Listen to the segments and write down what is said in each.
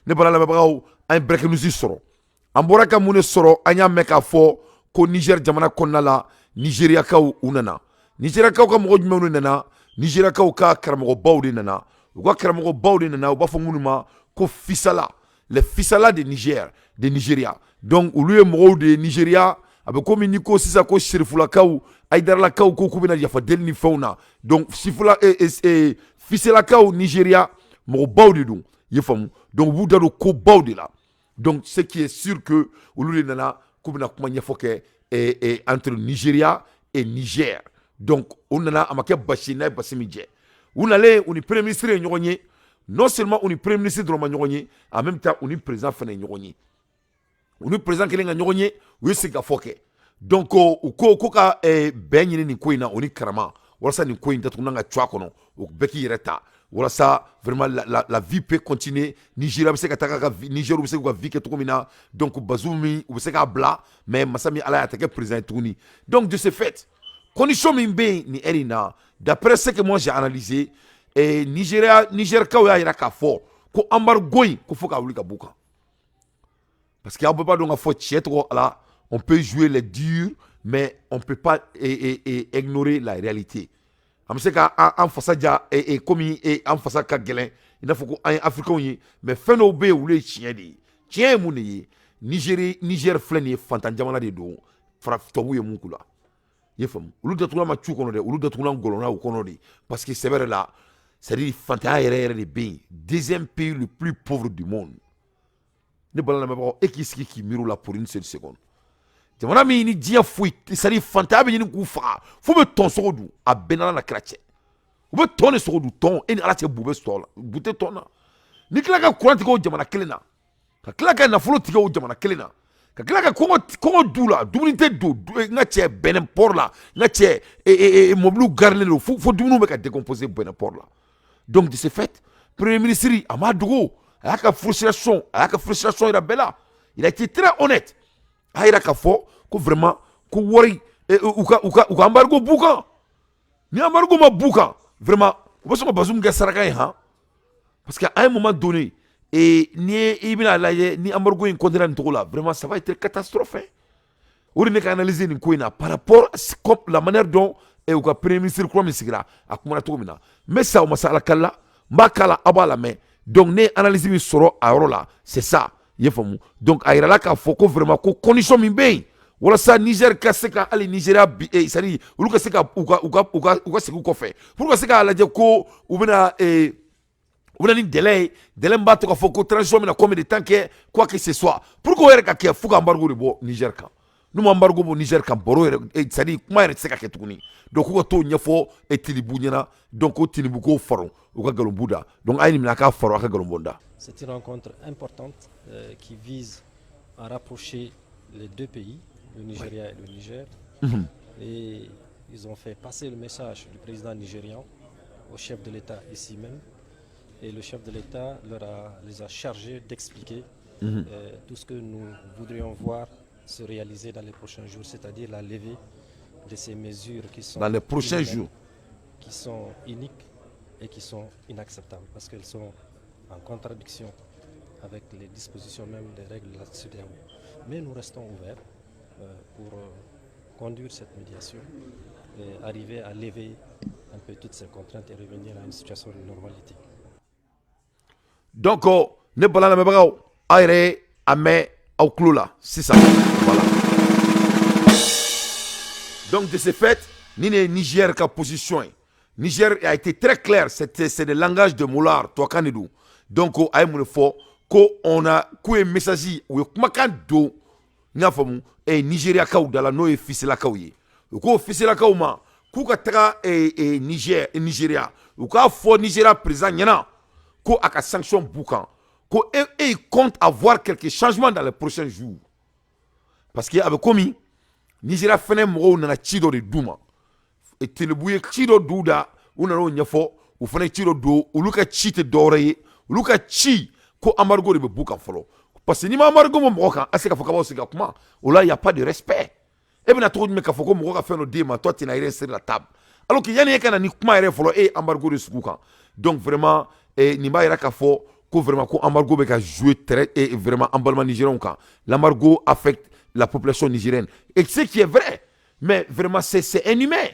Ne bala lamɛnbagaw, an ye breaking news sɔrɔ. An bɔra ka mun de sɔrɔ? An y'a mɛn k'a fɔ ko Niger jamana kɔnɔna la, Nigériakaw, u nana. Nigériakaw ka mɔgɔ jumɛnw de nana? Nigériakaw ka karamɔgɔbaw de nana, u ka karamɔgɔbaw de nana. U b'a fɔ minnu ma ko Fisala, les Fisala de Niger, de Nigeria. Donc olu ye mɔgɔw de ye Nigeria. A bɛ komi n'i ko sisan ko Serifulakaw, Ayidaralakaw, ko k'u bɛna yafa deli ni fɛnw na. Donc sifula Fiselakaw, Nigeria mɔgɔbaw de don, i ye faamu? Donc u b'u da don kobaw de la. Donc ce qui est sûr que olu de nana k'u bɛna kuma ɲɛfɔ kɛ entre Nigeria et Niger. Donc u nana, a ma kɛ basi n'a ye basi min jɛ. U nalen, u ni premier ministre ye ɲɔgɔn ye. Non seulement u ni premier ministre dɔrɔn ma ɲɔgɔn ye, en même temps u ni président fana ye ɲɔgɔn ye. U ni président kelen ka ɲɔgɔn ye, u ye sigikafɔ kɛ. Donc u ko ka bɛn ɲini nin ko in na, o ni karama, walasa nin ko in datugulan ka cu a kɔnɔ, o bɛɛ k'i yɛrɛ ta, walasa vraiment la vie peut continuer. Nigeria bɛ se ka taga ka Niger bɛ se k'u ka vie kɛ cogo min na. Donc Bazoum min, u bɛ se k'a bila, mais masa min Ala y'a tɛ kɛ président ye tuguni. Donc de ce fait, condition min bɛ yen nin heure in na, d'après ce que moi j'ai analysé, Nigeria, Nigerkaw y'a yira k'a fɔ ko embargo in, ko fo k'a wuli ka b'u kan, parce que aw bɛɛ b'a dɔn k'a fɔ tiɲɛ tɔgɔ la, on peut jouer les durs, mais on peut pas ignorer la réalité. An bɛ se ka an fasa ja komi an fasa ka gɛlɛn, i n'a fɔ ko an ye Africains ye, mais fɛn dɔw bɛ yen, olu ye tiɲɛ de ye. Tiɲɛ ye mun de ye? Nigérie, Niger filɛ nin ye, fantan jamana de don. Farafin tubabuw ye mun k'u la, i ye faamu? Olu datugulan ma cu kɔnɔ dɛ, olu datugulan gɔlɔnna u kɔnɔ de, parce que sɛbɛ yɛrɛ la, c'est à dire fantanya yɛrɛ yɛrɛ de bɛ yen. Deuxième pays le plus pauvre du monde. Ne bala lamɛnbagaw, e k'i sigi k'i miiri o la pour une seule seconde. Jamana min ni diɲɛ foyi, c'est à dire fantanya bɛ ɲini k'u faga, f'u bɛ tɔn sogo dun. A bɛɛ n'Ala na kira cɛ, u bɛ tɔn de sogo dun, tɔn. E ni Ala cɛ, bu bɛ sɔrɔ la, bu tɛ tɔn na. Ni tila ka kuran tigɛ o jamana kelen na, ka tila ka nafolo tigɛ o jamana kelen na, ka tila ka kɔngɔ du la, dumuni tɛ don. N ka cɛ, Benin port la, n ka cɛ, mobiliw garilen don fo dumuniw bɛ ka décomposer Benin port la. Donc de ce fait, premier ministre a m'a dogo, a y'a ka frustration, a y'a ka frustration yira bɛɛ la. Il a été très honnête. A yira k'a fɔ ko vraiment ko wari u ka embargo b'u kan. Ni embargo ma b'u kan, vraiment u bɛ sɔn ka Bazoum kɛ saraka ye han, parce que à un moment donné, et ni i bɛna lajɛ ni embargo in continuera nin cogo la, vraiment ça va être catastrophe. O de ne ka analyser nin ko in na par rapport comme la manière dont u ka premier ministre kura min sigira, a kumana cogo min na. N bɛ sa o ma sa, Ala kala n b'a kala, aw b'a lamɛn. Donc ne ye analyse min sɔrɔ a yɔrɔ la, c'est ça, i ye faamu? Donc a yirala k'a fɔ ko vraiment ko condition min bɛ yen walasa Niger ka se ka hali Nigeria bi, c'est à dire olu ka se ka u ka segin u kɔfɛ pour ka se k'a lajɛ ko u bɛna ni délai ye, délai min b'a to k'a fɔ ko transition bɛna combien de temps kɛ, quoi que ce soit, pour que o yɛrɛ ka kɛ, fo ka embargo de bɔ Niger kan. N'u ma embargo bɔ Niger kan, baro yɛrɛ, c'est à dire kuma yɛrɛ tɛ se ka kɛ tuguni. Donc k'u ka t'o ɲɛfɔ Tinubu ɲɛna. Donc ko Tinubu k'o faro u ka nkalonbu da. Donc a ye nin minɛ, a k'a faro a ka nkalonbon da. C'est une rencontre importante qui vise à rapprocher les deux pays, le Nigeria et le Niger. Et ils ont fait passer le message du président nigérian au chef de l'État ici même. Et le chef de l'État les a chargés d'expliquer tout ce que nous voudrions voir se réaliser dans les prochains jours, c'est-à-dire la levée de ces mesures qui sont dans les prochains inhumaines, jours, qui sont iniques et qui sont inacceptables parce qu'elles sont en contradiction avec les dispositions même des règles de la CEDEAO. Mais nous restons ouverts pour conduire cette médiation et arriver à lever un peu toutes ces contraintes et revenir à une situation de normalité. Donc ne bala lamɛnbagaw, aw yɛrɛ a mɛn aw tulo la sisan. Voilà, donc de ce fait, ni ne ye Niger ka position ye, Niger a été très clair. C'est le langage de Mollard, tubabukan de don. Donc a ye mun de fɔ? Ko on a k'u ye message, u ye kumakan don, n y'a faamu, Nigériakaw da la, n'o ye Fiselakaw ye. U k'o Fiselakaw ma k'u ka taga Niger, Nigeria, u k'a fɔ Nigeria président ɲɛna ko a ka sanction b'u kan, ko e il compte avoir quelques changements dans les prochains jours, parce que a bɛ komi Nigeria fɛnɛ mɔgɔw nana ci dɔ de d'u ma. Tinubu ye ci dɔ d'u da, u nana o ɲɛfɔ. U fana ye ci dɔ don. Olu ka ci tɛ dɔwɛrɛ ye, olu ka ci ko embargo de bɛ b'u kan fɔlɔ, parce que n'i ma embargo bɔ mɔgɔ kan, a se k'a fɔ k'aw sigi ka kuma o la, y a pas de respect. E bɛna cogo jumɛn k'a fɔ ko mɔgɔ ka fɛn dɔ d'e ma, toi tu n'as rien sur la table, alors que yanni e ka na ni kuma yɛrɛ fɔlɔ, e ye embargo de sugu kan? Donc vraiment nin b'a yira k'a fɔ ko vraiment ko embargo bɛ ka jouer très et vraiment an balima nigériens kan. L'embargo affecte la population nigérienne et ce qui est vrai, mais vraiment c'est inhumain,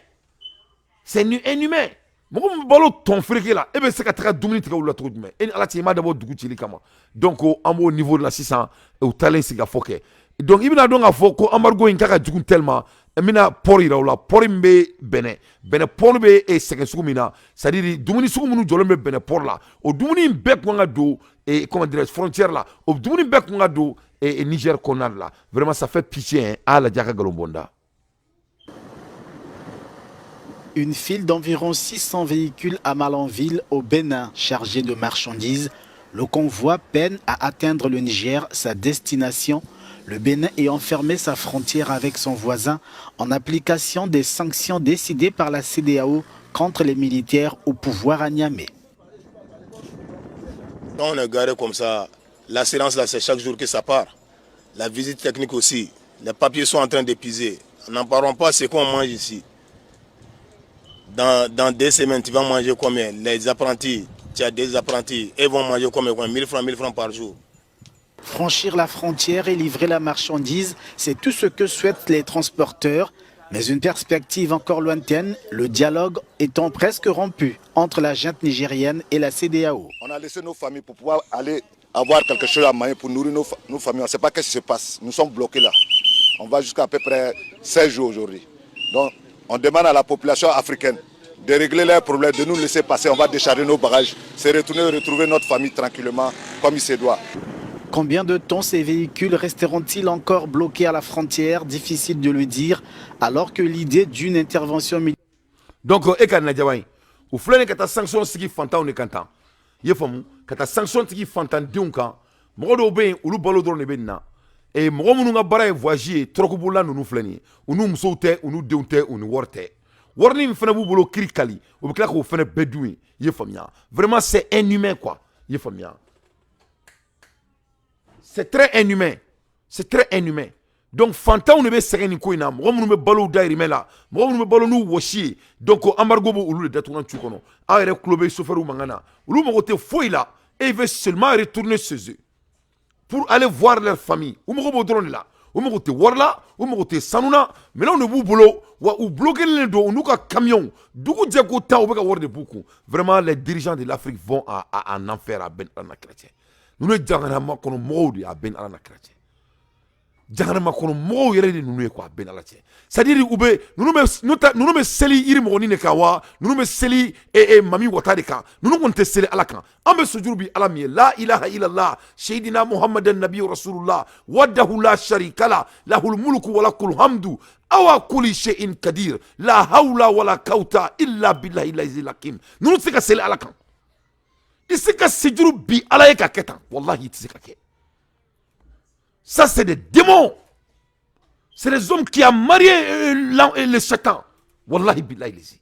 c'est inhumain. Mɔgɔ min bɛ balo tɔn fereke la, e bɛ se ka taga dumuni tigɛ olu la cogo jumɛn? E ni Ala cɛ, i m'a dabɔ dugu cili kama. Donc an b'o niveau de la sisan, u taalen sigi ka fɔ kɛ. Donc i bɛna dɔn k'a fɔ ko embargo in k'a ka jugu tellement. N bɛna port yira u la, port min bɛ Bɛnɛ. Bɛnɛ port bɛ sɛgɛn sugu min na, c'est à dire dumuni sugu minnu jɔlen bɛ Bɛnɛ port la, o dumuni in bɛɛ kun ka don, comment dirais, frontière la, o dumuni bɛɛ kun ka don Niger kɔnɔna de la. Vraiment, ça fait pitié, hein. A y'a lajɛ a ka nkalon bɔnda. Une file d'environ 600 véhicules à Malanville, au Bénin, chargés de marchandises. Le convoi peine à atteindre le Niger, sa destination. Le Bénin ayant fermé sa frontière avec son voisin en application des sanctions décidées par la CEDEAO contre les militaires au pouvoir à Niamey. Quand on est garé comme ça, l'assurance là, c'est chaque jour que ça part. La visite technique aussi. Les papiers sont en train d'épuiser. N'en parlons pas, c'est qu'on mange ici. Dans 2 semaines, tu vas manger combien? Les apprentis, tu as des apprentis, ils vont manger combien? 1000 francs, 1000 francs par jour. Franchir la frontière et livrer la marchandise, c'est tout ce que souhaitent les transporteurs. Mais une perspective encore lointaine, le dialogue étant presque rompu entre la junte nigérienne et la CEDEAO. On a laissé nos familles pour pouvoir aller avoir quelque chose à manger pour nourrir nos familles. On ne sait pas ce qui se passe. Nous sommes bloqués là. On va jusqu'à à peu près 16 jours aujourd'hui. Donc, on demande à la population africaine de régler leurs problèmes, de nous laisser passer. On va décharger nos bagages, se retourner, retrouver notre famille tranquillement, comme il se doit. Combien de temps ces véhicules resteront-ils encore bloqués à la frontière? Difficile de le dire, alors que l'idée d'une intervention militaire Donc e ka lajɛ wa, u filɛ nin ka taa sanction sigi fantanw de kan tan. I ye faamu, ka taa sanction sigi fantandenw kan. Mɔgɔ dɔw bɛ yen, olu balo dɔrɔn de bɛ nin na. E mɔgɔ minnu ka baara ye voyage ye, tɔrɔkubolila ninnu filɛ nin ye, u n'u musow tɛ, u n'u denw tɛ, u ni wari tɛ. Wari min fana b'u bolo kiri kali, u bɛ tila k'o fana bɛɛ dun ye. I ye faamuya? Vraiment, c'est inhumain quoi. I ye faamuya? C'est très inhumain, c'est très inhumain. Donc fantanw de bɛ sɛgɛn nin ko in na, mɔgɔ minnu bɛ balo dayirimɛ la, mɔgɔ minnu bɛ balo n'u wɔsi ye. Donc embargo b'o olu de datugulan cu kɔnɔ. Aw yɛrɛ tulo bɛ chauffeur mankan na. Olu mago tɛ foyi la et ils veulent seulement retourner chez eux pour aller voir leur famille. U mago b'o dɔrɔn de la. U mago tɛ wari la, u mago tɛ sanu na. Minɛnw de b'u bolo wa, u bloqué len don u n'u ka camion. Dugu jɛ ko tan, u bɛ ka wari de b'u kun. Vraiment, les dirigeants de l'Afrique vont en enfer. A bɛn Ala na kira cɛ, ninnu ye jahanama kɔnɔ mɔgɔw de ye. A bɛn Ala na kira cɛ, jahanama kɔnɔ mɔgɔw yɛrɛ de ninnu ye quoi. A bɛn Ala cɛ, c'est à dire u bɛ ninnu bɛ ninnu bɛ seli yiri mɔgɔnin de kan wa, ninnu bɛ seli mami wata de kan. Ninnu kɔni tɛ seli Ala kan. An bɛ sujuru bi Ala min ye, la ilaha illallah, seydina Muhammadan nabi rasulullah, wahdahu la sharika la, lahul mulku wa lakul hamdu awa kulli shay'in kadir, la hawla wala quwwata illa billahi al-hakim. Ninnu tɛ se ka seli Ala kan. I se ka sejuru bi Ala ye ka kɛ tan, wallahi, i tɛ se ka kɛ. Ça, c'est des démons, c'est des hommes qui ont marié le Satan, wallahi billahi lezi.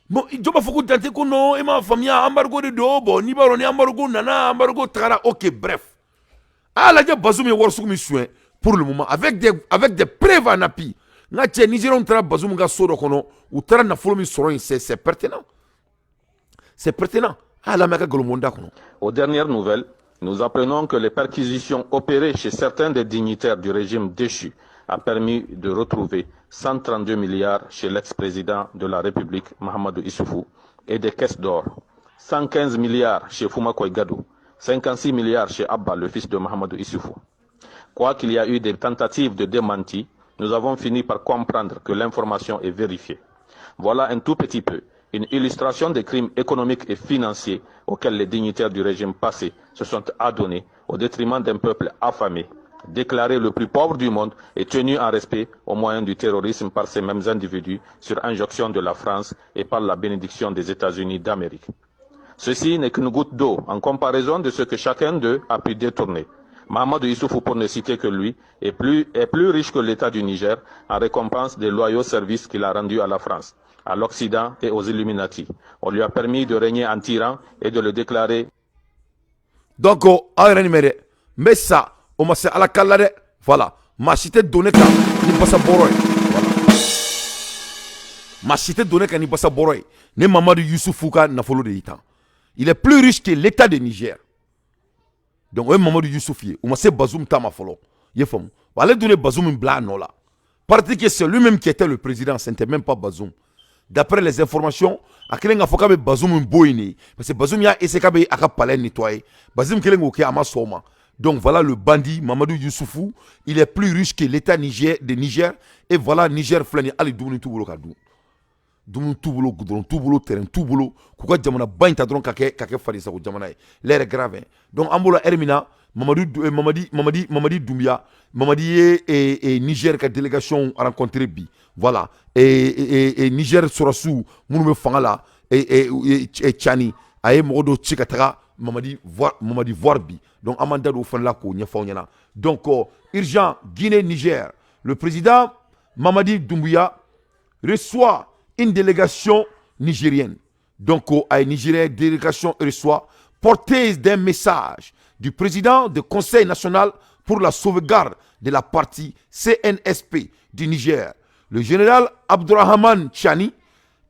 Bon, jɔn b'a fɔ ko Dante ko non, e m'a faamuya, embargo de don. Bon, n'i b'a dɔn ni embargo nana, embargo tagara, ok, bref, a y'a lajɛ, Bazoum ye wari sugu min suɲɛ pour le moment, avec des preuves en appui. N ka cɛ, Nigériens taara Bazoum ka so dɔ kɔnɔ, u taara nafolo min sɔrɔ yen, c'est pertinent, c'est pertinent. A y'a lamɛn a ka nkalonbonda kɔnɔ. Aux dernières nouvelles, nous apprenons que les perquisitions opérées chez certains des dignitaires du régime déchu a permis de retrouver 132 milliards chez l'ex-président de la République, Mahamadou Issoufou, et des caisses d'or. 115 milliards chez Foumakoye Gado, 56 milliards chez Abba, le fils de Mahamadou Issoufou. Quoiqu'il y a eu des tentatives de démenti, nous avons fini par comprendre que l'information est vérifiée. Voilà un tout petit peu une illustration des crimes économiques et financiers auxquels les dignitaires du régime passé se sont adonnés au détriment d'un peuple affamé, déclaré le plus pauvre du monde et tenu en respect au moyen du terrorisme par ces mêmes individus sur injonction de la France et par la bénédiction des États-Unis d'Amérique. Ceci n'est qu'une goutte d'eau en comparaison de ce que chacun d'eux a pu détourner. Mahamadou Issoufou, pour ne citer que lui, est plus riche que l'État du Niger en récompense des loyaux services qu'il a rendus à la France, à l'Occident et aux Illuminati. On lui a permis de régner en tyran et de le déclarer. Donc aw yɛrɛ nin mɛn dɛ, n bɛ sa, o ma se Ala kala dɛ. Voilà, maa si tɛ don ne kan ni basa bɔrɔ ye. Voilà, maa si tɛ don ne kan ni basa bɔrɔ ye. Ne Mamadu Yusufu ka nafolo de y'i tan, il est plus riche que l'État de Niger. Donc o ye Mamadu Yusuf ye. U ma se Bazoum ta ma fɔlɔ, i ye faamu? Ale dun ye Bazoum bila a nɔ la parce que c'est lui-même qui était le président, ce n'était même pas Bazoum. D'après les informations, a kelen k'a fɔ k'a bɛ Bazoum bɔ yen de, parce que Bazoum y'a essayé k'a bɛ a ka palais nettoyer. Bazoum kelen k'o kɛ, a ma sɔn o ma. Donc voilà le bandit Mamadou Youssoufou, il est plus riche que l'État Niger, de Niger. Et voilà, Niger filɛ nin ye, hali dumuni t'u bolo ka dun. Dumuni t'u bolo, goudron t'u bolo, terrain t'u bolo, k'u ka jamana ba in ta dɔrɔn ka kɛ farisago jamana ye. L'heure est grave, hein. Donc an b'o la heure min na, Mamadou Mamadi Mamadi Mamadi Doumbia, Mamadi ye Niger ka délégation rencontré bi. Voilà. Et Niger sɔrɔsiw minnu bɛ fanga la et Tchani a ye mɔgɔ dɔw ci ka taga Mamadi voir bi. Donc an m'an da don o fana la k'o ɲɛfɔ aw ɲɛna. Donc urgent, Guinée, Niger. Le président Mamadi Doumbouya reçoit une délégation nigérienne. Donc a Nigeria délégation reçoit, porteuse d'un message du président du Conseil national pour la sauvegarde de la patrie, CNSP, du Niger, le général Abdourahamane Tchani.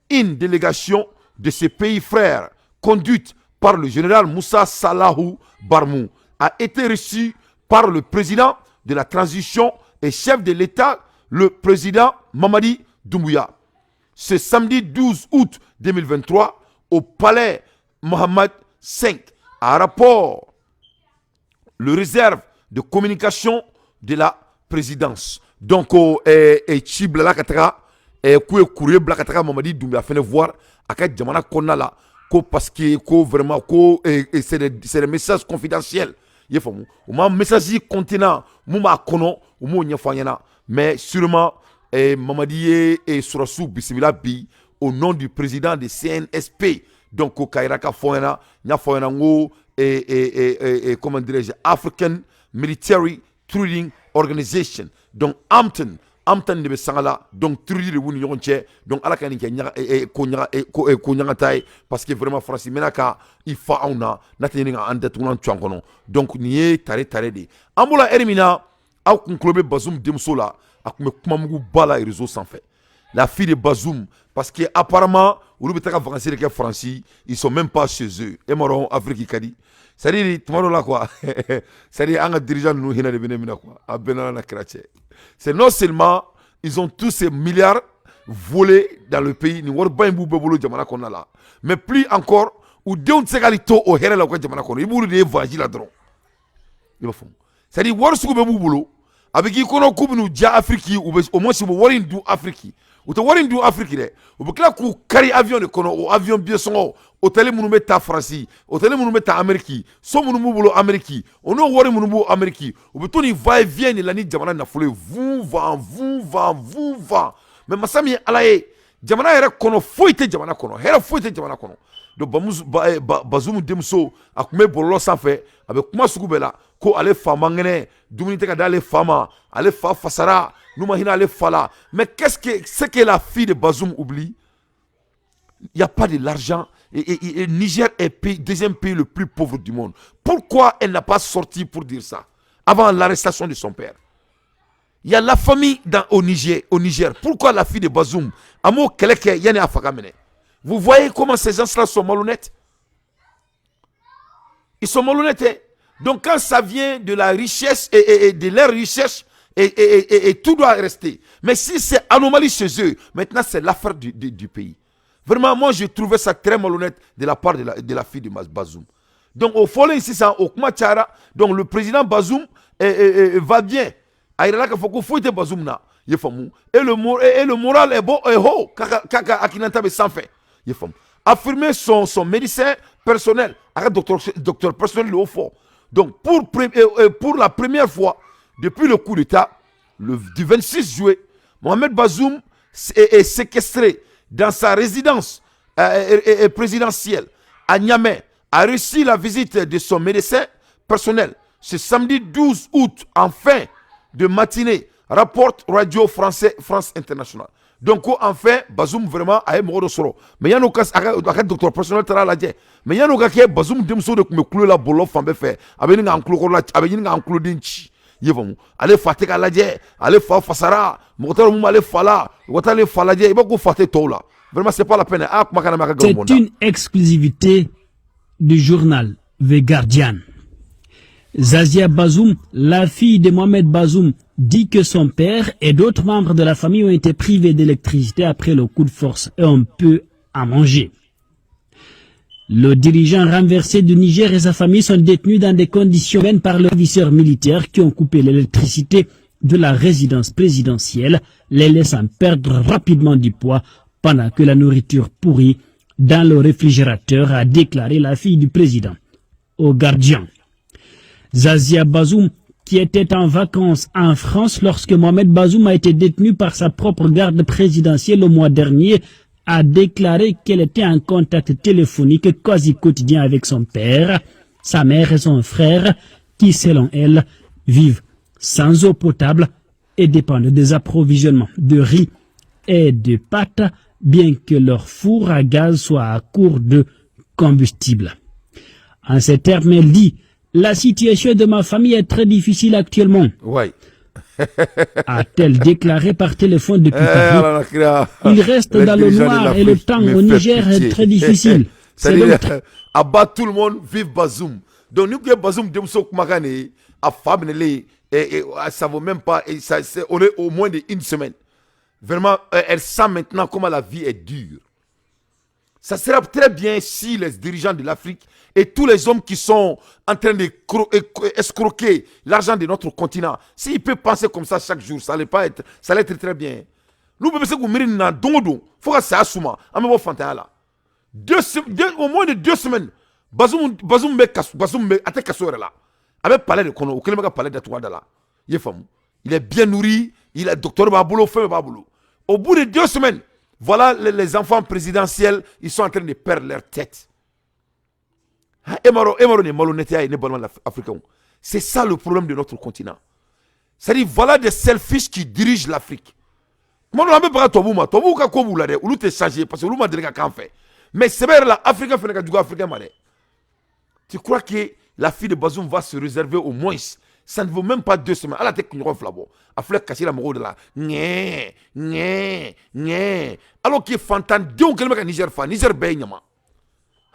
Une délégation de ces pays frères conduite par le général Moussa Salahou Barmou a été reçue par le président de la transition et chef de l'État, le président Mamadi Doumbouya, ce samedi 12 août 2023 au palais Mohamed V, à rapporté le réserve de communication de la présidence. Donc, ci bilala ka taga k'u ye courrier bila ka taga Mamadi Doumbouya fɛnɛ voir a ka jamana kɔnɔna la, ko parce que ko vraiment ko c'est des messages confidentiels, i ye faamu? U ma message contenant mun b'a kɔnɔ, u m'o ɲɛfɔ an ɲɛna, mais sûrement Mamadi ye sɔrɔsiw bisimila bi au nom du président de CNSP. Donc ko k'a yira k'a fɔ ɲɛna, n y'a fɔ ɲɛna n ko comment dirais-je, African Military Training Organization, donc AMTON, AMTON de bɛ sanga la. Donc truc de b'u ni ɲɔgɔn cɛ. Donc Ala ka nin kɛ ɲaga ko ɲaga ko ɲagata ye, parce que vraiment Faransi mɛna ka i fa anw na n'a tɛ ɲini ka an datugulan tu an kɔnɔ. Donc nin ye tare tare de ye. An bɔra heure min na, aw kun tulo bɛ Bazoum denmuso la, a tun bɛ kumamugu ba la réseau sanfɛ, la fille de Bazoum, parce que apparemment olu bɛ taga vacances de kɛ Faransi, ils sont même pas chez eux. E m'a dɔn Afrique ka di, c'est à dire tuma dɔ la quoi, c'est à dire an ka dirigeants ninnu hinɛ de bɛ ne minɛ quoi. A bɛɛ n'Ala na kira cɛ, c'est non seulement ils ont tous ces milliards volés dans le pays, nin wariba in b'u bɛɛ bolo jamana kɔnɔna la, mais plus encore u denw tɛ se k'ali to o hɛrɛ la u ka jamana kɔnɔ. I b'olu de ye voyage la dɔrɔn, i b'a faamu? C'est à dire wari sugu bɛɛ b'u bolo, a bɛ k'i kɔnɔ k'u bɛn'u diya Afrique, u bɛ au moins u bɛ wari in dun Afrique. U tɛ wari in dun Afrique dɛ, u bɛ tila k'u kari avion de kɔnɔ. O avion billet sɔngɔ, hôtel minnu bɛ taa Faransi, hôtel minnu bɛ taa Amérique, so minnu b'u bolo Amérique, o n'o wari minnu b'u Amérique, u bɛ to nin va et vient de la ni jamana nafolo ye, vun van vun van vun van. Mais masa min ye Ala ye, jamana yɛrɛ kɔnɔ foyi tɛ jamana kɔnɔ, hɛrɛ foyi tɛ jamana kɔnɔ. Donc Bamusu ba, Bazoum denmuso, a tun bɛ bɔlɔlɔ sanfɛ, a bɛ kuma sugu bɛɛ la ko ale fa man kɛnɛ, dumuni tɛ ka d'ale fa ma, ale fa fasara, n'u ma hinɛ ale fa la. Mais qu'est-ce que c'est que la fille de Bazoum oublie? Il n'y a pas de l'argent et Niger est pays, deuxième pays le plus pauvre du monde. Pourquoi elle n'a pas sorti pour dire ça avant l'arrestation de son père? Il y a la famille au Niger. Pourquoi la fille de Bazoum a m'o kɛlɛ kɛ yanni a fa ka minɛ? Vous voyez comment ces gens-là sont malhonnêtes? Ils sont malhonnêtes, hein? Donc quand ça vient de la richesse et de leur richesse, et tout doit rester. Mais si c'est anomalie chez eux, maintenant c'est l'affaire du pays. Vraiment, moi je trouvais ça très malhonnête de la part de la fille de Bazoum. Donc au fɔlen sisan, o kuma cayara. Donc le président Bazoum va bien. A yirala k'a fɔ ko foyi tɛ Bazoum na, i ye faamu? Et le moral est bon et haut, k'a ka hakilinata bɛ sanfɛ, i ye faamu? Affirmé son médecin personnel, a ka docteur personnel de y'o fɔ. Donc pour la première fois depuis le coup d'État du 26 juillet, Mohamed Bazoum est séquestré dans sa résidence présidentielle à Niamey, a reçu la visite de son médecin personnel ce samedi 12 août en fin de matinée, rapporte Radio Français France International. Donc enfin Bazoum vraiment a ye mɔgɔ dɔ sɔrɔ, mais yan'o ka a ka docteur personnel taara lajɛ, mais yan'o ka kɛ, Bazoum denmuso de tun bɛ kulo la bɔlɔlɔ fan bɛɛ fɛ, a bɛ ɲini k'an tulo kɔrɔla, a bɛ ɲini k'an tuloden ci, i ye faamu? Ale fa tɛ k'a lajɛ, ale fa fasara, mɔgɔ t'a dɔn mun b'ale fa la, u ka taa ale fa lajɛ, i b'a ko fa tɛ tɔw la. Vraiment, c'est pas la peine. A kuma kana mɛn a ka C'est une exclusivité du journal The Guardian. Zazia Bazoum, la fille de Mohamed Bazoum, dit que son père et d'autres membres de la famille ont été privés d'électricité après le coup de force et ont peu à manger. Le dirigeant renversé du Niger et sa famille sont détenus dans des conditions humaines par les ravisseurs militaires qui ont coupé l'électricité de la résidence présidentielle, les laissant perdre rapidement du poids pendant que la nourriture pourrit dans le réfrigérateur, a déclaré la fille du président au Guardian. Zazia Bazoum, qui était en vacances en France lorsque Mohamed Bazoum a été détenu par sa propre garde présidentielle le mois dernier, a déclaré qu'elle était en contact téléphonique quasi quotidien avec son père, sa mère et son frère, qui, selon elle, vivent sans eau potable et dépendent des approvisionnements de riz et de pâtes, bien que leur four à gaz soit à court de combustible. En ces termes, elle dit: «La situation de ma famille est très difficile actuellement», a-t-elle déclaré par téléphone depuis Eh, Paris. Il reste dans le noir et le temps au Niger est très difficile. C'est donc À bas tout le monde, vive Bazoum. Donc, nous, Bazoum, denmuso kumakan de a fa minɛlen et ça vaut même pas, et ça, on est au moins d'une semaine. Vraiment, elle sent maintenant comment la vie est dure. Ça sera très bien si les dirigeants de l'Afrique et tous les hommes qui sont en train de escroquer l'argent de notre continent, s'ils peuvent penser comme ça chaque jour, ça allait pas être, ça allait être très bien. Nous, bɛɛ bɛ se k'u miiri nin na don o don fo ka saya suma an bɛ bɔ fantanya la. Deux, au moins de 2 semaines, Bazoum bɛ kaso, Bazoum bɛ a tɛ kaso yɛrɛ la. A bɛ palais de kɔnɔ, o kɛlen bɛ ka palais datugu a da la. I ye faamu? Il est bien nourri, il a docteur b'a bolo, fɛn bɛɛ b'a bolo. Au bout de 2 semaines, voilà les enfants présidentiels, ils sont en train de perdre leur tête. E m'a dɔn nin malhonnêteté ye ne balima africain. C'est ça le problème de notre continent. C'est-à-dire, voilà des selfish qui dirigent l'Afrique. Kuma dɔ la, an bɛ baga tubabuw ma, tubabuw ka ko b'u la dɛ, olu tɛ changer parce que olu ma deli ka k'an fɛ. Mais sɛbɛ yɛrɛ la, africain fana ka jugu africain ma dɛ. Tu crois que la fille de Bazoum va se réserver au moins? Ça ne vaut même pas 2 semaines. Ala tɛ kunɲɔgɔn fila bɔ. A filɛ kasi la mɔgɔw de la. Ŋɛɛ, ŋɛɛ, ŋɛɛ. Alors que fantandenw kɛlen bɛ ka Niger fa. Niger bɛɛ ye ɲama.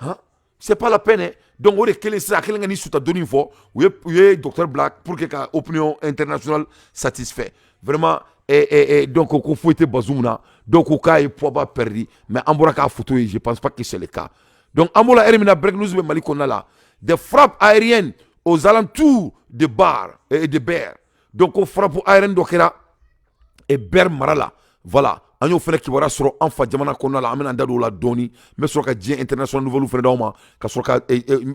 Hein? C'est pas la peine. Hein? Donc, o de kelen sisan a kelen ka ni suta donni fɔ u ye docteur bila pour que ka opinion internationale satisfait. Vraiment, et donc ko foyi tɛ Bazoum na. Donc ko k'a ye poids ba perdu, mais an bɔra k'a photo ye, je pense pas que c'est le cas. Donc an b'o la heure min na, break news bɛ Mali kɔnɔna la, des frappes aériennes aux alentours de Bar et de Ber. Donc ko frappe aérienne dɔ kɛra et Ber mara la. Voilà, an y'o fana kibaruya sɔrɔ an fa jamana kɔnɔna la. An bɛna an da don o la dɔɔni. N bɛ sɔrɔ ka diɲɛ international nouvelle fana d'aw ma ka sɔrɔ ka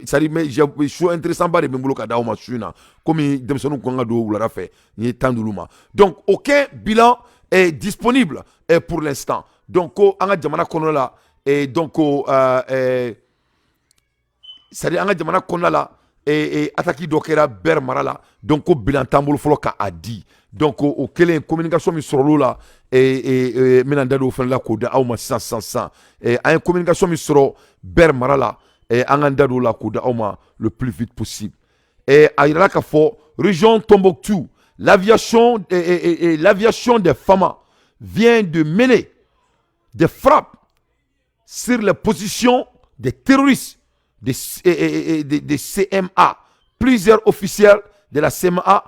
c'est à dire, mais j'ai show intéressant ba de bɛ n bolo ka d'aw ma su in na, komi denmisɛnninw kan ka don wulada fɛ, n ye temps d'olu ma. Donc aucun bilan est disponible pour l'instant. Donc ko an ka jamana kɔnɔna la et donc c'est à dire an ka jamana kɔnɔna la et attaque dɔ kɛra Ber mara la. Donc ko bilan t'an bolo fɔlɔ ka a di. Donc o kɛlen, communication min sɔrɔl'o la, n bɛna n da don o fana la k'o di aw ma sisan sisan sisan. An ye communication min sɔrɔ Ber mara la, an k'an da don o la k'o di aw ma le plus vite possible. A yirala k'a fɔ région Tombouctou, l'aviation des FAMA vient de mener des frappes sur les positions des terroristes des CMA. Plusieurs officiels de la CMA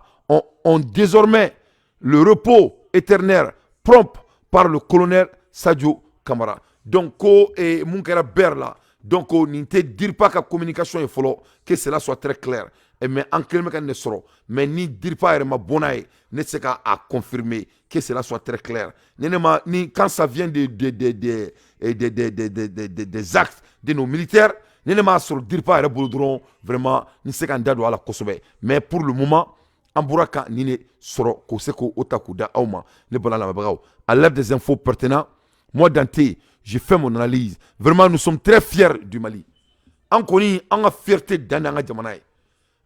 ont désormais le repos éternel prompt par le colonel Sadio Kamara. Donc, ko mun kɛra Ber la, donc nin tɛ DIRPA ka communication ye fɔlɔ, que cela soit très clair. Et mais an kelen bɛ ka nin de sɔrɔ, mais ni DIRPA yɛrɛ ma bɔ n'a ye, ne tɛ se ka a confirmer, que cela soit très clair. Ni ne ma ni quand ça vient de des actes de nos militaires, ni ne m'a sɔrɔ DIRPA yɛrɛ bolo dɔrɔn, vraiment n tɛ se ka n da don a la kosɛbɛ. Mais pour le moment, an bɔra ka nin de sɔrɔ k'o se k'o ta k'o da aw ma, ne bala lamɛnbagaw. À l'heure des infos pertinentes, moi Dante, j'ai fait mon analyse. Vraiment, nous sommes très fiers du Mali. An kɔni, an ka fierté dan n'an ka jamana ye.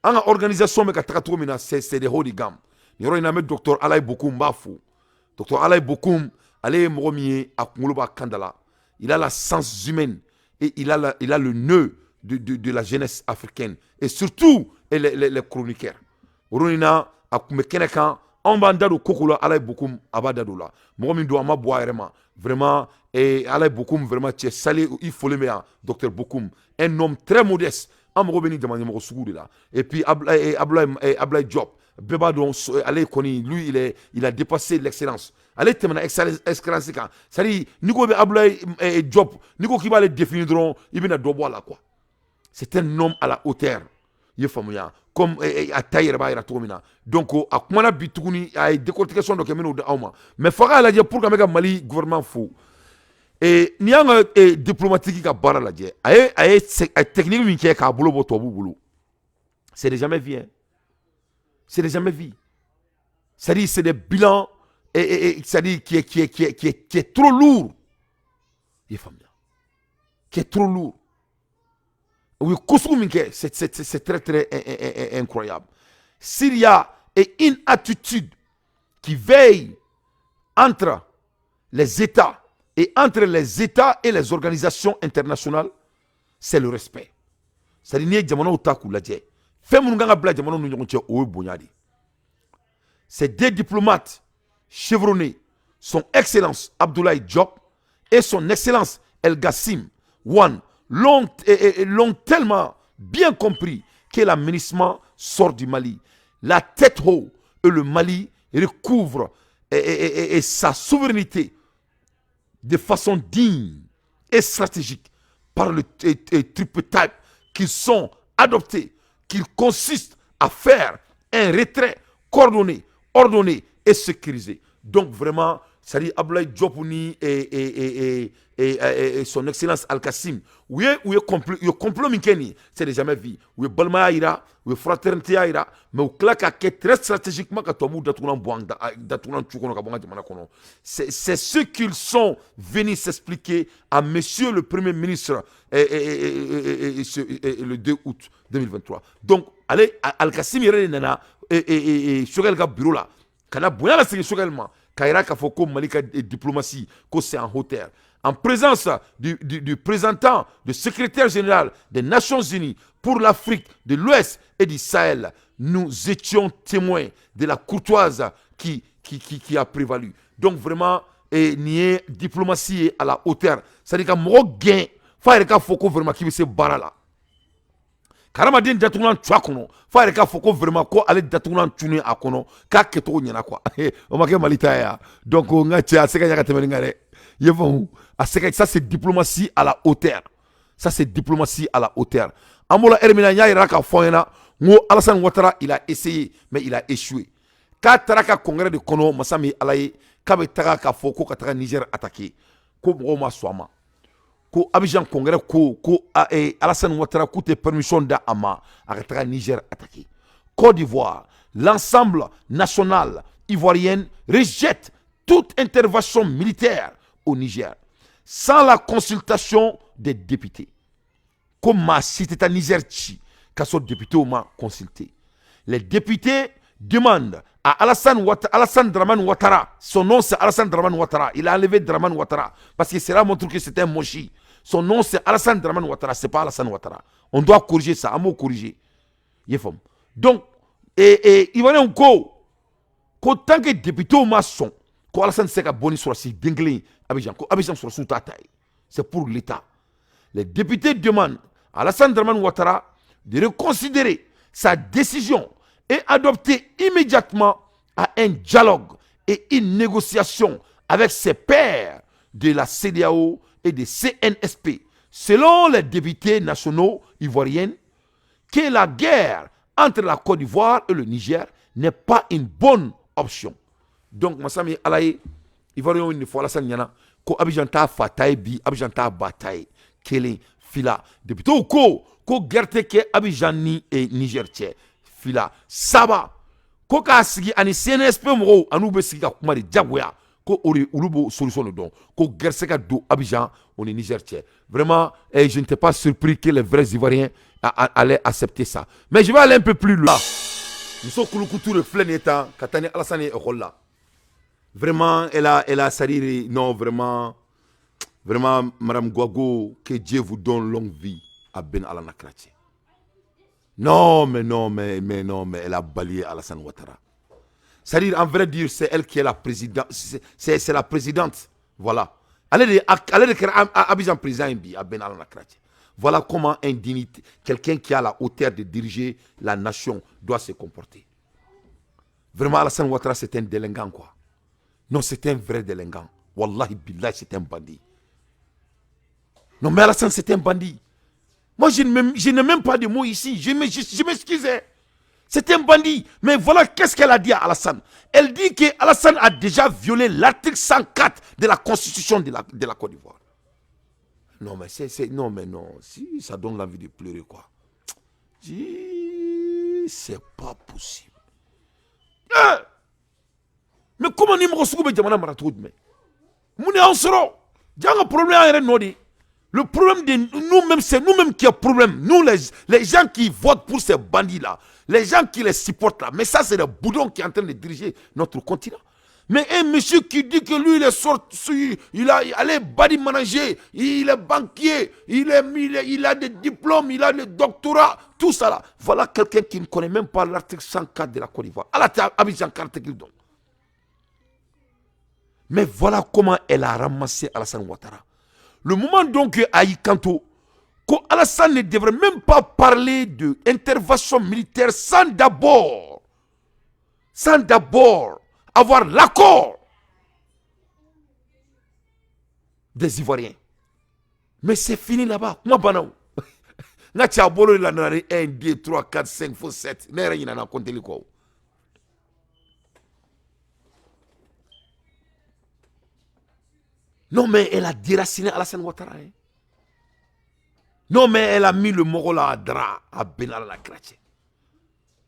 An ka organisation bɛ ka taga cogo min na, c'est des hauts de gamme. Nin yɔrɔ in na, an bɛ docteur Alayi Bokoum, n b'a fo. Docteur Alayi Bokoum, ale ye mɔgɔ min ye, a kunkolo b'a kan da la. Il a la sens humaine et il a le nœud de la jeunesse africaine et surtout et les chroniqueurs. O yɔrɔ in na, a tun bɛ kɛnɛ kan, anw b'an da don koko la, Alayi Bokoum a b'a da don o la. Mɔgɔ min don, a ma bɔ a yɛrɛ ma. Vraiment, et Alayi Bokoum, vraiment, cɛ sale i folen bɛ yan. Docteur Bokoum, un homme très modeste. An mago bɛ ni jamana ɲɛmɔgɔ sugu de la. Et puis Ablaye Diop, bɛɛ b'a dɔn, ale kɔni, lui, il a dépassé l'excellence. Ale tɛmɛna excellence kan. C'est à dire, n'i ko bɛ Ablaye Diop, n'i ko k'i b'ale définir dɔrɔn, i bɛna dɔ bɔ a la quoi. C'est un homme à la hauteur, i ye faamuya, comme a ta yɛrɛ b'a yira cogo min na. Donc a kumana bi tuguni, a ye décortication dɔ kɛ, n bɛn'o di aw ma. Mais f'a k'a lajɛ pour que an bɛ ka Mali gouvernement fo. N'i y'an ka diplomatique ka baara lajɛ, a ye technique min kɛ k'a bolo bɔ tubabuw bolo, c'est jamais vu hein, c'est jamais vu. C'est-à-dire, c'est des bilans et c'est-à-dire qui est trop lourd, i ye faamuya, qui est trop lourd. U ye ko sugu min kɛ, c'est très très incroyable. S'il y a une attitude qui veille entre les États et entre les États et les organisations internationales, c'est le respect. C'est-à-dire, n'i ye jamanaw ta k'u lajɛ, fɛn minnu kan ka bila jamanaw ni ɲɔgɔn cɛ, o ye bonya de ye. Ces deux diplomates chevronnés, son Excellence Abdoulaye Diop et son Excellence El Gassim Wane, l'ont tellement bien compris que la MINUSMA sort du Mali la tête haute et le Mali recouvre et sa souveraineté de façon digne et stratégique par le triple type qui sont adoptés, qu'il consiste à faire un retrait coordonné, ordonné et sécurisé. Donc vraiment, c'est-à-dire Abdoulaye Diop ni et son Excellence Al-Kassim, u ye complot min kɛ nin, c'est jamais vu. U ye balimaya yira, u ye fraternité yira, mais u tila ka kɛ très stratégiquement ka tubabuw datugulan bɔ an datugulan tu kɔnɔ ka bɔ an ka jamana kɔnɔ. C'est ce qu'ils sont venus s'expliquer à monsieur le Premier ministre et le 2 août 2023. Donc ale Al-Kassim yɛrɛ de nana Choguel ka bureau la ka na bonya lasegin Choguel ma, k'a yira k'a fɔ ko Mali ka diplomatie, ko c'est en hauteur. En présence du présentant du secrétaire général des Nations Unies pour l'Afrique de l'Ouest et du Sahel, nous étions témoins de la courtoisie qui a prévalu. Donc vraiment, et nin ye diplomatie à la hauteur. C'est-à-dire ka mɔgɔ gɛn f'a yɛrɛ k'a fɔ ko vraiment k'i bɛ se baara la. Ka hadamaden datugulan cu a kɔnɔ f'a yɛrɛ k'a fɔ ko vraiment ko ale datugulan cunnen a kɔnɔ, k'a kɛcogo ɲɛna quoi. O ma kɛ Mali ta ye yan. Donc n ka cɛ, a se ka ɲɛ ka tɛmɛ nin kan dɛ. I ye faamu, a se ka, ça c'est diplomatie à la hauteur, ça c'est diplomatie à la hauteur. An bɔra heure min na, n y'a yira k'a fɔ an ɲɛna n ko Alassane Ouattara, il a essayé mais il a échoué. K'a taara ka congrès de kɔnɔ, masa min ye Ala ye, k'a bɛ taga k'a fɔ ko ka taga Niger attaquer, ko mɔgɔw ma sɔn a ma, ko Abidjan congrès ko Alassane Ouattara k'u tɛ permission da a ma a ka taga Niger attaquer. Côte d'Ivoire, l'ensemble national ivoirienne rejette toute intervention militaire au Niger sans la consultation des députés. Ko maa si tɛ taa Niger ci k'a sɔrɔ députés ma consulter. Les députés demandent à Alassane, Ouattara, Alassane Draman Ouattara, son nom c'est Alassane Draman Ouattara, il a enlevé Draman Ouattara parce que cela montre que c'était un mochi. Son nom c'est Alassane Draman Ouattara, c'est pas Alassane Ouattara. On doit corriger ça, an b'o corriger. I y'a faamu. Donc, et Ivoirien ko tant que député ma sɔn ko Alassane tɛ se ka bɔ ni sɔrɔsi den kelen ye Abidjan, ko Abidjan sɔrɔsiw t'a ta ye. C'est pour l'État. Les députés demandent à Alassane Draman Ouattara de reconsidérer sa décision et adopter immédiatement à un dialogue et une négociation avec ses pairs de la CEDEAO et de CNSP. Selon les députés nationaux ivoiriens, que la guerre entre la Côte d'Ivoire et le Niger n'est pas une bonne option. Donc, masa min Ala ye, Ivoirien ni fɔ Alassane ɲɛna ko Abidjan t'a fa ta ye bi, Abidjan t'a ba ta ye. Kelen, fila, député ko guerre tɛ kɛ Abidjan ni Niger cɛ. Fila, saba, ko k'a sigi ani CNSP mɔgɔw an'u bɛ sigi ka kuma de jagoya, ko o de olu b'o solution de dɔn, ko guerre se ka don Abidjan o ni Niger cɛ. Vraiment, je n'étais pas surpris que les vrais Ivoiriens allaient accepter ça. Mais je vais aller un peu plus loin. Muso kulukutu de filɛ nin ye tan ka taa ni Alassane ye école la. Vraiment, elle a, c'est-à-dire, non, vraiment, vraiment, Madame Guago, que Dieu vous donne longue vie à Ben Alana Kratché. Non, mais non, mais non, mais elle a balayé Alassane Ouattara. C'est-à-dire, en vrai dire, c'est elle qui est la présidente, c'est la présidente, voilà. Ale de kɛra Abidjan président bi a Ben Alana Kratché. Voilà comment un dignité, quelqu'un qui a la hauteur de diriger la nation doit se comporter. Vraiment, Alassane Ouattara, c'est un délinquant, quoi. Non, c'est un vrai délinquant. Wallahi billahi, c'est un bandit. Non, mais Alassane, c'est un bandit. Moi, je n'ai même pas de mots ici. Je m'excuse. C'est un bandit. Mais voilà qu'est-ce qu'elle a dit à Alassane. Elle dit que Alassane a déjà violé l'article 104 de la Constitution de la Côte d'Ivoire. Non, mais c'est... Non, mais non. Si, ça donne l'envie de pleurer, quoi. Si, c'est pas possible. Eh! Mais comment ni mɔgɔ sugu bɛ jamana mara cogo jumɛn? Mun de y'an sɔrɔ? Jaa an ka problème y'an yɛrɛ nɔ de ye. Le problème de nous-mêmes, c'est nous-mêmes qui avons problème. Nous, les gens qui votent pour ces bandits-là, les gens qui les supportent là. Mais ça, c'est le boudon qui est en train de diriger notre continent. Mais un monsieur qui dit que lui, il est sorti, il a allé body manager, il est banquier, il a des diplômes, il a le doctorat, tout ça là. Voilà quelqu'un qui ne connaît même pas l'article 104 de la Côte d'Ivoire. Abidjan article donc. Mais voilà comment elle a ramassé Alassane Ouattara. Le moment donc a y'i kanto, ko Alassane ne devrait même pas parler d'intervention militaire sans d'abord avoir l'accord des Ivoiriens. Mais c'est fini là-bas. Moi, banao. Nga tcha bolo la nana 1, 2, 3, 4, 5, 7. Ne rien n'a compté le quoi. Non, mais elle a déraciné Alassane Ouattara. Hein. Non, mais elle a mis le moro là à drap, à Benalla la chrétien.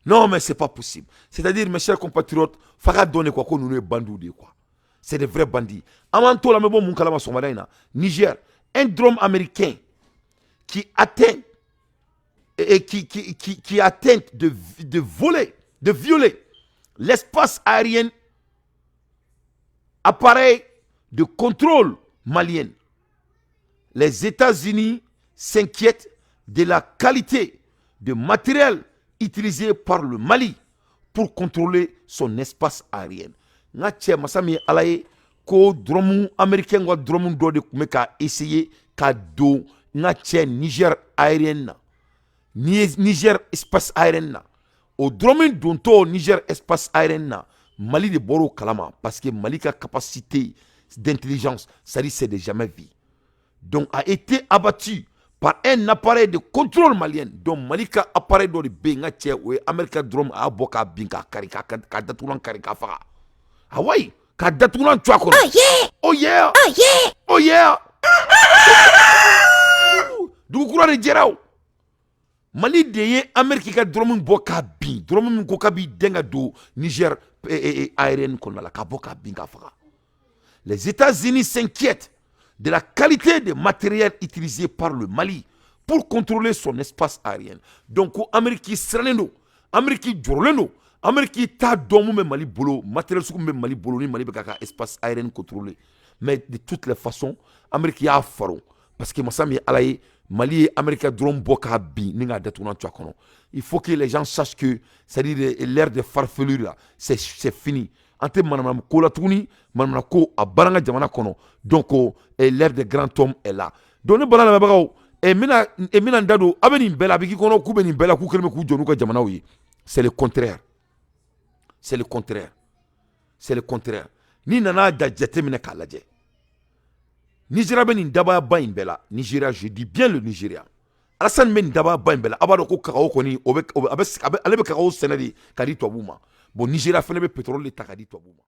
Non, mais c'est pas possible. C'est-à-dire, mes chers compatriotes, Farah donne quoi qu'on nous est bandou de quoi. C'est des vrais bandits. Amanto la mebo mun kalama somadaina. Niger, un drone américain qui atteint et qui atteint de voler, de violer l'espace aérien, appareil de contrôle malien. Les États-Unis s'inquiètent de la qualité de matériel utilisé par le Mali pour contrôler son espace aérien. Nga cɛ masa min ye Ala ye ko drone américain ka drone dɔ de tun bɛ ka essayer ka don n ka cɛ Niger aérien na, Niger espace aérien na. O drone dontɔ Niger espace aérien na, Mali de bɔr'o kalama parce que Mali ka capacité d'intelligence, c'est-à-dire c'est de jamais vu. Donc a été abattu par un appareil de contrôle malien. Donc Mali ka appareil dɔ de bɛ yen n ka cɛ, o ye Amérique drone a y'a bɔ k'a bin k'a kari k'a datugulan kari k'a faga. Ah oui, k'a datugulan tu a kɔnɔ. Oh yeah! Oh yeah! Oh yeah! Oh yeah! Dugu kura de jɛra o. Mali de ye Amérique ka drone bɔ k'a bin, drone min ko k'a b'i den ka don Niger aérien kɔnɔna la, k'a bɔ k'a bin k'a faga. Les États-Unis s'inquiètent de la qualité des matériels utilisés par le Mali pour contrôler son espace aérien. Donc, Amérique sirannen don, Amérique jɔrɔlen don, Amérique t'a dɔn mun bɛ Mali bolo, matériel sugu min bɛ Mali bolo ni Mali bɛ k'a ka espace aérien contrôler. Mais de toutes les façons, Amérique y'a faro parce que masa min ye Ala ye, Mali ye Amérique drone bɔ k'a bin ni k'a datugulan to a kɔnɔ. Il faut que les gens sachent que, c'est-à-dire l'ère des farfelus là, c'est fini. An tɛ manamana ko la tuguni, manamana ko a banna an ka jamana kɔnɔ. Donc l'ère des grands hommes est là. Donc ne bana lamɛnbagaw, n bɛna n da don a bɛ nin bɛɛ la, a bɛ k'i kɔnɔ k'u bɛ nin bɛɛ la k'u kɛlen bɛ k'u jɔ n'u ka jamanaw ye. C'est le contraire. C'est le contraire. C'est le contraire. N'i nana da jateminɛ k'a lajɛ, Nigeria bɛ nin dabayaba in bɛɛ la. Nigeria, je dis bien le Nigeria. Alassane bɛ nin dabayaba in bɛɛ la. A b'a dɔn ko cacao kɔni, o bɛ ale bɛ cacao sɛnɛ de ka di tubabuw ma. Bon, Nigeria fana bɛ pétrole de ta ka di tubabuw ma.